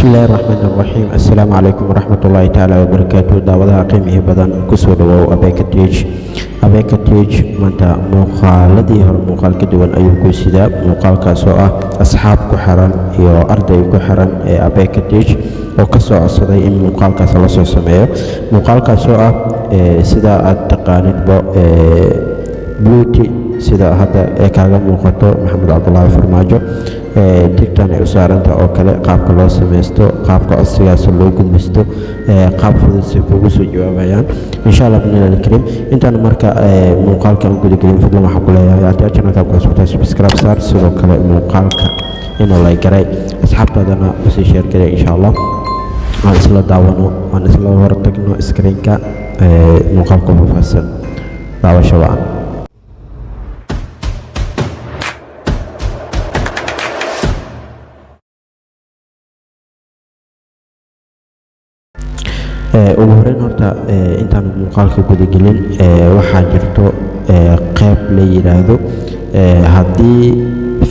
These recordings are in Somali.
Bismillahi raxmaan raxiim. Assalaamu calaykum waraxmatullaahi tacaala wabarakaatu. Daawadaha qiimihii badan, kusoo dhawow Abeka Tech. Abeka Tech maanta muuqaaladii hore muuqaal ka duwan ayuu ku sidaa, muuqaalkaas oo ah asxaab ku xiran iyo arday ku xiran ee Abeka Tech oo ka soo codsaday in muuqaalkaas la soo sameeyo, muuqaalkaas oo ah sida aad taqaanidba blue tick, sida hadda ee kaaga muuqato Maxamed Cabdulaahi Farmaajo tick-tan ay u saaranta oo kale, qaabka loo samaysto, qaabka codsigaas loo gudbisto, qaab fudud si kugu soo jawaabayaan, insha Allah bidnillahi alkariim. Intaan marka muuqaalka aan gudagelin, fadlan waxaan ku leeyahay, haddii aad channelka ku cusubtahay, subscribe saar, sidoo kale muuqaalka inuu like garay, asxaabtaadana usii share garay. Insha Allah aan isla daawano, aan isla hortagno screenka muuqaalka faahfaahsan. Daawasho wacan. Ugu horeyn horta, intaan muuqaalka gudagelin, waxaa jirto qeyb la yiraahdo haddii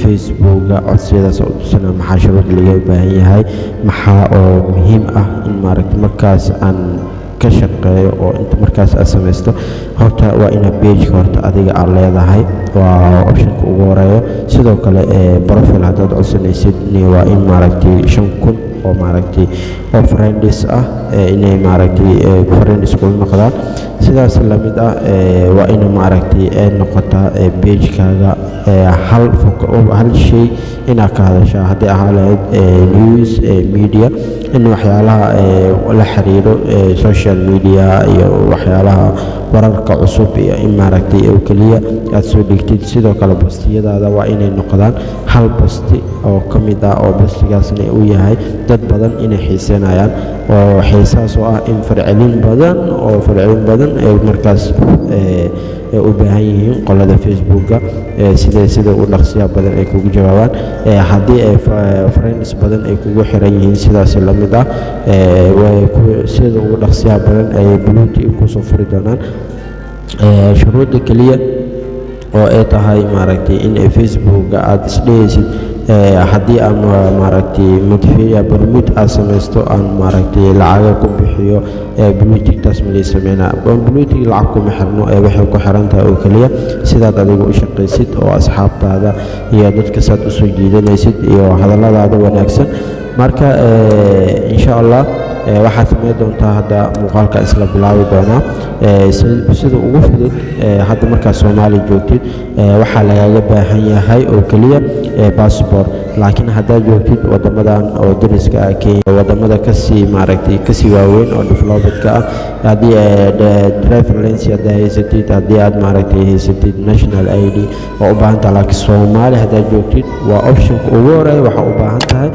Facebooka codsiyadaas u tusana, maxaa shuruud laga baahan yahay, maxaa oo muhiim ah in maaragta markaas aan ka shaqeeyo oo inta markaas aad samaysto. Horta waa inaad pageka horta adiga aad leedahay, waa optionka ugu horeeyo. Sidoo kale profile haddaad codsanaysid, waa in maaragtay 5000 oo maaragtay oo friends ah inay maaragtay friends kula noqdaan. Sidaas lamid ah waa ina maaragtay ay noqotaa pagekaaga hal shay inaad ka hadashaa, haddii ahaa lahayd news media, in waxyaalaha la xiriiro social media iyo waxyaalaha wararka cusub iyo in maaragtay oo keliya aad soo dhigtid. Sidoo kale postiyadaada waa inay noqdaan hal post oo ka mid ah, oo postigaasna uu yahay dad badan inay xiiseynayaan, oo xiisahaas oo ah in farcelin badan oo farcelin badan ay markaas ay u baahan yihiin qolada Facebooka, sida u dhaqsiya badan ay kugu jawaabaan. Haddii ay friends badan ay kugu xiran yihiin, sidaas la mid ah sida ugu dhaqsiyaha badan ay blue tick kusoo furi doonaan. Shuruudda keliya oo ay tahay maaragtay in Facebooka aad isdhehaysid haddii aan maaragtay blue tick aad samaysto, aan maaragtay lacaga ku bixiyo, blue tick-taas malii sameynaa? Blue tick lacag kuma xirno, ee waxay ku xiran tahay oo keliya sidaad adiga u shaqaysid oo asxaabtaada iyo dadka saad usoo jiidanaysid iyo hadalladaada wanaagsan. Marka insha Allah waxaad samayn doontaa, hadda muuqaalka isla bilaabi doonaa sida ugu fudud. Hadda markaad Soomaaliya joogtid, waxaa lagaga baahan yahay oo keliya passport, laakiin haddaad joogtid wadamadan oo dariska ah, Kenya, wadamada kasii maaragtay kasii waaweyn oo developedka ah, haddii driver license haddaad haysatid, haddii aad maaragtay haysatid national ID oo u baahan tahay. Laakiin Soomaaliya haddaad joogtid, waa optionka ugu horeeya, waxaa u baahan tahay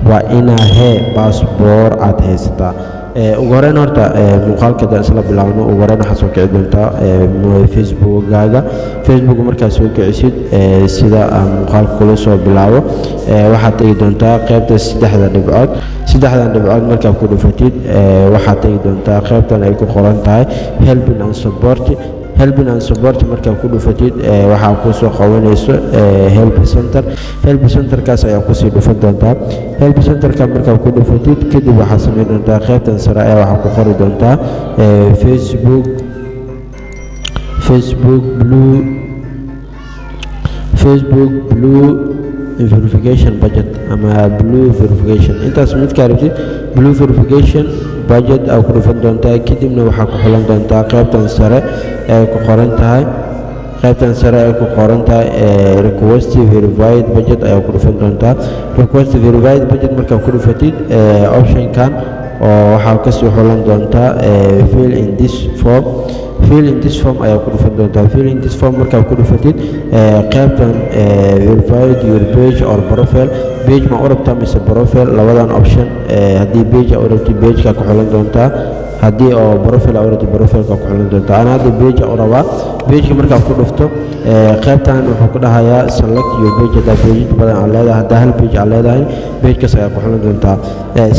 waa inaa hee baasboor aad haysataa. Ugu horeyn horta muuqaalka haddaan isla bilaabno, ugu horeyn waxaad soo kici doontaa Facebookaaga. Facebook markaad soo kicisid, sida aan muuqaalka kula soo bilaabo, waxaad tegi doontaa qaybta saddexda dhibcood. Saddexdan dhibcood markaad ku dhufatid, waxaad tegi doontaa qaybtan ay ku qoran tahay helping and support. Helping and support markaad ku dhufatid, waxaa kusoo qabanayso help center. Help centerkaas ayaa kusii dhufan doontaa. Help centerka markaad ku dhufatid kadib, waxaad samayn doontaa qaybtan sare ayaa waxaa ku qori doontaa Facebook blue verification badge ama blue verification, intaas midkaa rabtid. Blue verification badge aa ku dhufan doontaa. Kadibna waxaa ku xulan doontaa qaybtan sare ee ku qoran tahay, qaybtan sare ay ku qoran tahay request verified badge ayaa ku dhufan doontaa. Request verified badge markaa ku dhufatid, optionkan oo waxaa kasii xulan doontaa fill in this form. Fill in this form ayaa ku dhufan doontaa. Fill in this form markaa ku dhufatid, qaybtan verified your page or profile, page ma u rabtaa mise profile, labadan option. Haddii page aa u rabtid, pageka ku xulan doontaa. Haddii oo profile aa u rabtid, profileka ku xulan doontaa. Ana hadda page u rabaa. Pageka markaa ku dhufto, qaybtan wuxuu ku dhahayaa select your page. Haddaa page badan aad leedahay, haddaa hal page aad leedahay, pagekaas ayaa ku xulan doontaa.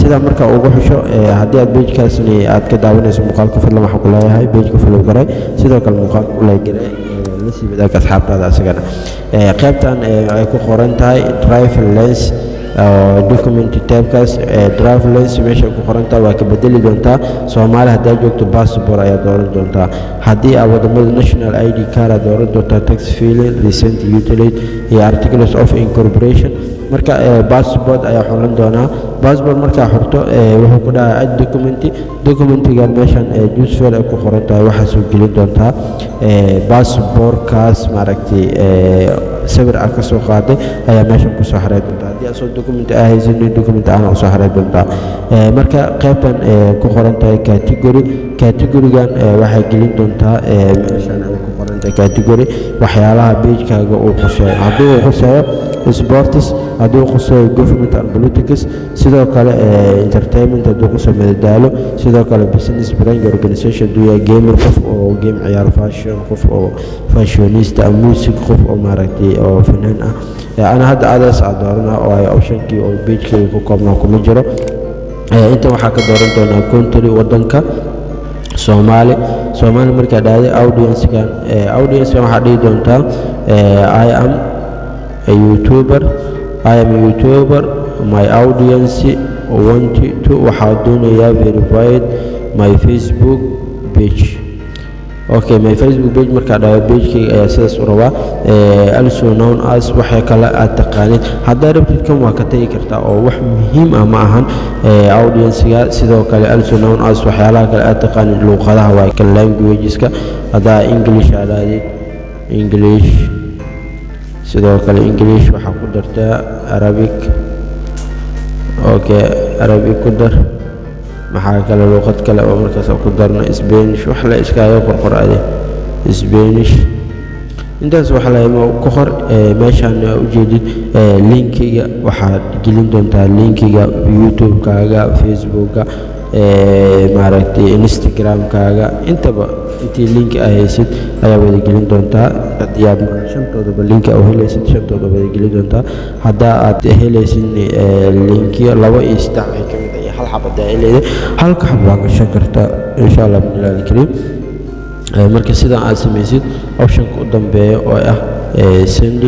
Sidaa markaa ugu xusho, haddii aad pagekaasni aad ka daawanayso muuqaalka, fadlan waxaan ku leeyahay pageka follow garay, sidoo kale muuqaalka u like garay, la sii wadaag asxaabtaada asagana. Qaybtan ay ku qoran tahay driver license. Document typekaas, driver license meesha ku qorantaa waa ka bedeli doontaa. Soomaali haddaa joogto, passport ayaa dooran doontaa. Haddii aad wadamada, national ID card aad dooran doontaa, tax filing receipt, utility iyo articles of incorporation. Marka passport ayaa xulan doonaa. Passport markaa xurto, wuxuu ku dhahaa add document. Documentigan meeshan choose file ay ku qoran tahay waxaa soo gelin doontaa passportkaas, maaragtay, sawir aad ka soo qaaday ayaa meeshan kusoo xaray doontaa. Haddii aad soo document aa haysanin, document aana usoo xaray doontaa. Marka qaybtan ku qoran tahay category, categorygan waxay gelin doontaa meeshan ay ku qoran tahay category, waxyaalaha pagekaaga uu khuseeyo. Haddii uu khuseeyo sports, haddii uu khuseeyo government and politics, sidoo kale entertainment, hadduu khuseeyo madadaalo, sidoo kale business, brand, organization, hadduu yahay gamer, qof oo game ciyaar, fashion, qof oo fashionista ah, music, qof oo maaragtay oo fanaan ah. Ana hadda others aa doorana oo ay optionkii oo pagekayga ku koobnaa kuma jiro. Inta waxaa ka dooran doonaa country, wadanka Soomaali. Soomaali markaa dhahday, audiencekan, audiencekan waxaa dhihi doontaa "I am a YouTuber, I am a YouTuber, my audience want to", waxaa doonayaa verified my Facebook page. Okay, my Facebook page markaa dhaho, pagekayga ayaa sidaas u rabaa. Also known as, waxay kale aad taqaanid haddaa rabtid, kan waa ka tagi kartaa oo wax muhiim ah ma ahan audiencega. Sidoo kale also known as, waxyaalaha kale aad taqaanid, luuqadaha waa kan, languageska. Haddaa English aad aadid, English, sidoo kale English waxaa ku dartaa Arabic. Okay, Arabic ku dar. Maxaa kale, luuqad kale oo markaas ku darno? Spanish, wax la iskaaga qorqor ade, Spanish. Intaas waxa la ku qor. Meeshaan ujeedid linkiga, waxaad gelin doontaa linkiga YouTube-kaaga, Facebooka, maaragtay, Instagram-kaaga, intaba intii linki aa haysid ayaa wada gelin doontaa. Haddii aad shantoodaba linki u helaysid, shantooda wada gelin doontaa. Haddaa aad helaysid linkiyo labo iyo saddex waxay ka mid ah, hal xabad aa leedahay, halka xab waa gashan kartaa, insha Allah billahi alkariim. Marka sidan aad samaysid, optionka u dambeeya oo ah send,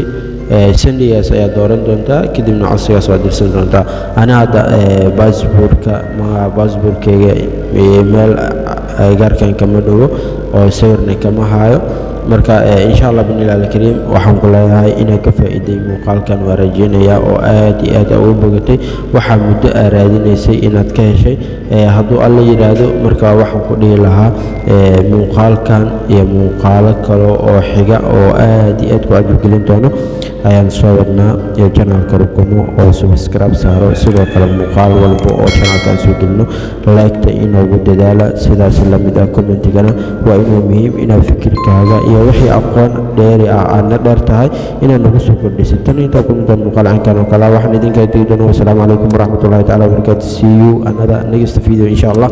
sendigaas ayaa dooran doontaa, kadibna codsigaas waa dirsan doontaa. Ana hadda baasboorka, magaca baasboorkeyga meel gaarkan kama dhowo oo sawirna kama hayo. Marka insha Allah binilah alkariim, waxaan ku leeyahay inaad ka faa'iiday muuqaalkan waa rajeynayaa oo aad iyo aad ugu bogatay waxaa muddo aa raadinaysay inaad ka heshay, hadduu Alla yidhaahdo. Marka waxaan ku dhihi lahaa, muuqaalkan iyo muuqaalo kale oo xiga oo aad iyo aad ku cajabgelin doono ayaan soo wadnaa channelka Rukumo, oo subscribe saaro. Sidoo kale muuqaal walba oo channelka aan soo gelino like-ta inoogu dadaala. Sidaas lamid ah commentigana waa inuu muhiim inaad fikirkaaga iyo wixii aqoon dheeri ah aadna dheer tahay inaad nagu soo kordhisid. Tan intaa ku mudan muuqaal cankan oo kale, waxaan idinkaa tegi doona wasalaamu calaykum waraxmatullahi taala wabarakaatu. See you another next video, insha Allah.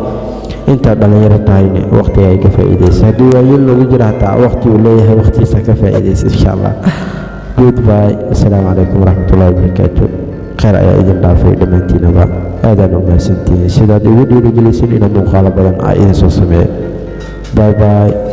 Intaad dhalinyaro tahayne waqtiga ay ka faa'iidaysa. Haddii waayeel loogu jira, hataa waqti uu leeyahay, waqtigiisa ka faa'iidaysa, insha Allah. Goodbye, assalaamu calaykum waraxmatullahi wabarakaatu. Khayr ayaa idin dhaafay dhammaantiinaba. Aadaan u mahadsantihiin sidaad igu dhiirigeliseen inaan muuqaalo badan aa idin soo sameeyo. Bye bye.